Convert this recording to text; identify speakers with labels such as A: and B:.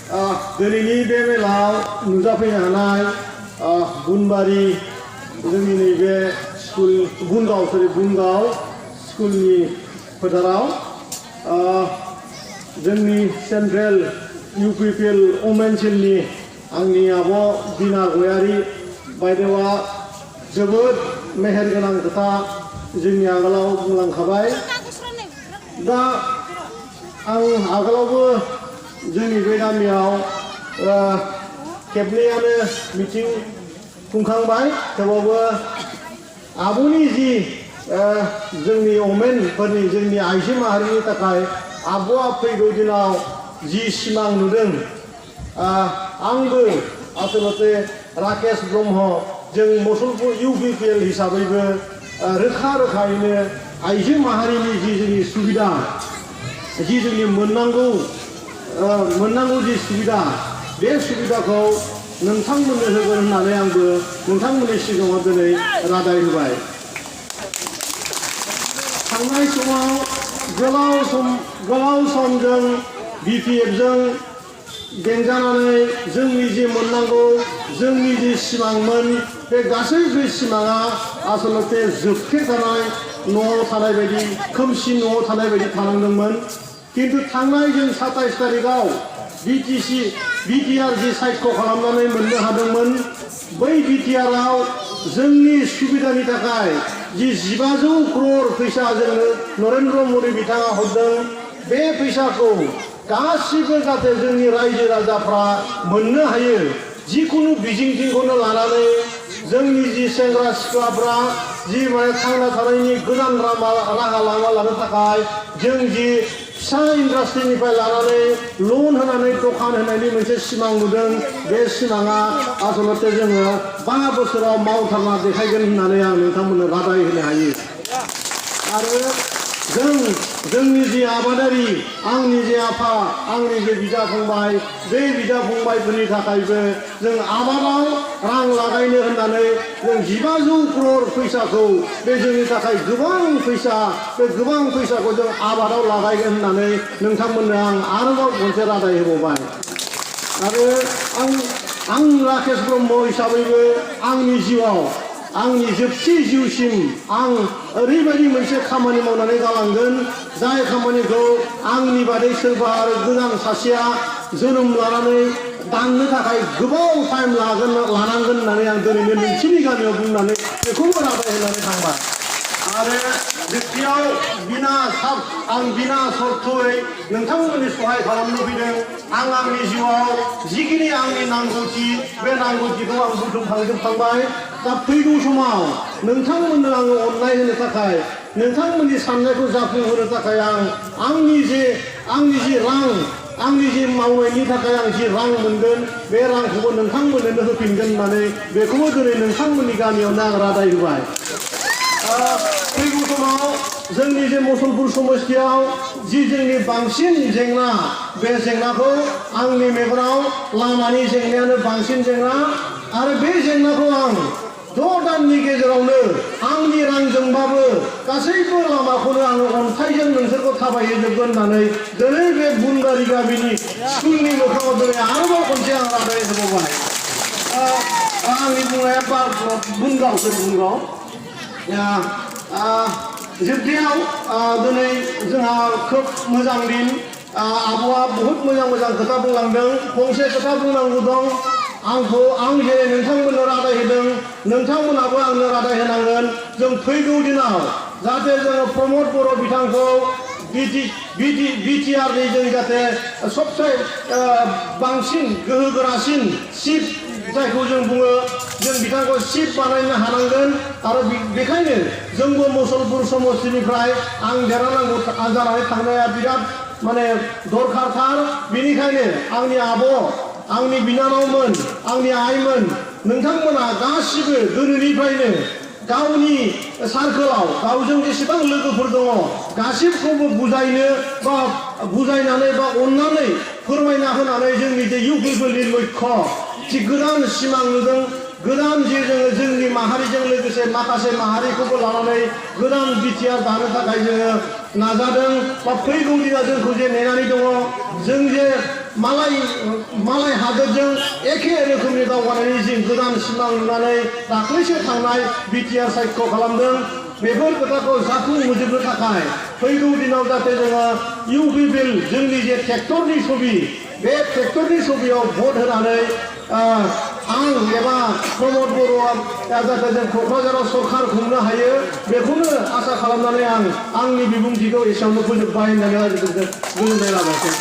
A: दिनैनि बे मेलाव नुजाफैनो हानाय बुनबारि जोंनि नैबे स्कुल बुनगाव स्कुलनि फोथाराव जोंनि सेन्ट्रेल UPPL वमेन सेलनि आंनि आब' बिना गयारि बायदेवा जोबोद मेहेर गोनां खोथा जोंनि आगोलाव बुंलांखाबाय। दा आं आगोलावबो जोंनि बे गामियाव खेबनैयानो मिटिं खुंखांबाय, थेवबाबो आब'नि जि जोंनि वमेनफोरनि जोंनि आइजो माहारिनि थाखाय आब'आ फैगौ दिनाव जि सिमां नुदों, आंबो आसलते राकेश ब्रह्म जों मुसलपुर UPPL हिसाबैबो रोखा रोखायैनो आइजो माहारिनि जि जोंनि सुबिदा, जि जोंनि मोननांगौ जि सुबिदा, बे सुबिदाखौ नोंथांमोननो होगोन होननानै आंबो नोंथांमोननि सिगाङाव दिनै रादाय होबाय। थांनाय समाव गोलाव समजों BPFजों बेंजानानै जोंनि जि मोननांगौ, जोंनि जि सिमांमोन, बे गासैबो सिमाङा आसलते जोबथेजानाय न'आव थानाय बायदि, खोमसि न'आव थानाय बायदि थानांदोंमोन। किन्तु थांनाय जों 27 तारिखआव BTR जि सायख' खालामनानै मोननो हादोंमोन, बै BTRआव जोंनि सुबिदानि थाखाय जि 1500 करोड़ फैसा जोंनो नरेन्द्र मदि बिथाङा हरदों, बे फैसाखौ गासिबो जाहाथे जोंनि रायजो राजाफ्रा मोननो हायो, जिकुनु बिजिंथिखौनो लानानै जोंनि जि सेंग्रा सिख्लाफ्रा जि माने थांना थानायनि गोदान राहा लामा लानो थाखाय जों जि फिसा इन्डास्ट्रिनिफ्राय लानानै लन होनानै दखान होनायनि मोनसे सिमां नुदों, बे सिमाङा आसलते जोङो 5 बोसोराव मावथारना देखायगोन होननानै आं नोंथांमोननो रादाय होनो हायो। आरो जोंनि जि आबादारि, आंनि जे आफा, आंनि जे बिदा फंबाय, बे बिदा फंबायफोरनि थाखायबो जों आबादाव रां लागायनो होननानै जों 1500 करोड़ फैसाखौ, बे जोंनि थाखाय गोबां फैसा, बे गोबां फैसाखौ जों आबादाव लागायगोन होननानै नोंथांमोननो आं आरोबाव मोनसे रादाय होबावबाय। आरो आं राकेश ब्रह्म हिसाबैबो आंनि जिउआव, आंनि जोबथि जिउसिम आं ओरैबायदि मोनसे खामानि मावनानै गालांगोन, जाय खामानिखौ आंनि बादै सोरबा गोदान सासेया जोनोम लानानै दाननो थाखाय गोबाव टाइम लानांगोन होननानै आं दिनैनो नोंसिनि गामियाव बुंनानै बेखौबो रादाय होनानै थांबाय। आरो जोबथियाव आं बिना सर्तयै नोंथांमोननि सहाय खालामनो फैदों। आं आंनि जिउआव जिखिनि आंनि नांगौथि, बे नांगौथिखौ आं बुथुमखांजोबखांबाय। दा फैगौ समाव नोंथांमोननो आङो अननाय होनो थाखाय, नोंथांमोननि साननायखौ जाफुंहोनो थाखाय आंनि जि रां, आंनि जि मावनायनि थाखाय आं जि रां मोनगोन, बे रांखौबो नोंथांमोननो होफिनगोन होननानै बेखौबो दिनै नोंथांमोननि गामियावनो आं रादाय होबाय। फैगौ समाव जोंनि जे मुसलपुर समस्थियाव जि जोंनि बांसिन जेंना, बे जेंनाखौ आंनि मेगनाव लामानि जेंनायानो बांसिन जेंना, आरो बे जेंनाखौ आं 6 दाननि गेजेरावनो आंनि रांजोंबाबो गासैबो लामाखौनो आङो अन्थाइजों नोंसोरखौ थाबायहोजोबगोन होननानै दिनै बे बुनबारि गामिनि स्कुलनि मोखाङाव दिनै आरोबाव खनसे आं रादाय होबावबाय। आंनि बुंनाया बुनगाव जोबनायाव दिनै जोंहा खोब मोजां दिन। आब'आ बहुद मोजां खोथा बुंलांदों। फंसे खोथा बुंनांगौ दं। आं जेरै नोंथांमोननो रादाय होदों, नोंथांमोनाबो आंनो रादाय होनांगोन। जों फैगौ दिनाव जाहाथे जोङो प्रमद बर' बिथांखौ BTRनि जों जाहाथे सबसे बांसिन गोहोगोरासिन चिफ, जायखौ जों बुङो, जों बिथांखौ चिफ बानायनो हानांगोन। आरो बेखायनो जोंबो मुसलपुर समस्थिनिफ्राय आं देरहानांगौ जानानै थांनाया बिराद माने दरखारथार। बेनिखायनो आंनि आब', आंनि बिनानावमोन, आंनि आइमोन, नोंथांमोना गासिबो गोदोनिफ्रायनो गावनि सार्कोलाव गावजों जेसेबां लोगोफोर दङ, गासिबखौबो बुजायनानै बा अननानै फोरमायना होनानै जोंनि जे UPPLनि लक्ष्य, जि गोदान सिमां नुदों, गोदान जे जोङो जोंनि माहारिजों लोगोसे माखासे माहारिखौबो लानानै गोदान BTR दानो थाखाय जोङो नाजादों। बा फैगौ दिना जोंखौ जे नेनानै दङ, जों जे मालाय हादोरजों एखे रोखोमनि दावगानायनि जि गोदान सिमां नुनानै दाख्लैसो थांनाय बिटिआर सायख' खालामदों बेफोर खोथाखौ जाफुंहोजोबनो थाखाय फैगौ दिनाव जाहाथे जोङो इउपि बिल जोंनि जे ट्रेक्टरनि छबि बे ट्रेक्टरनि छबियाव भट होनानै आं एबा प्रमद बर'आ जाहाथे जों क'क्राझाराव सरकार खुंनो हायो बेखौनो आसा खालामनानै आंनि बिबुंथिखौ एसेयावनो फोजोबबाय होननानै गोजोननाय लाबाय।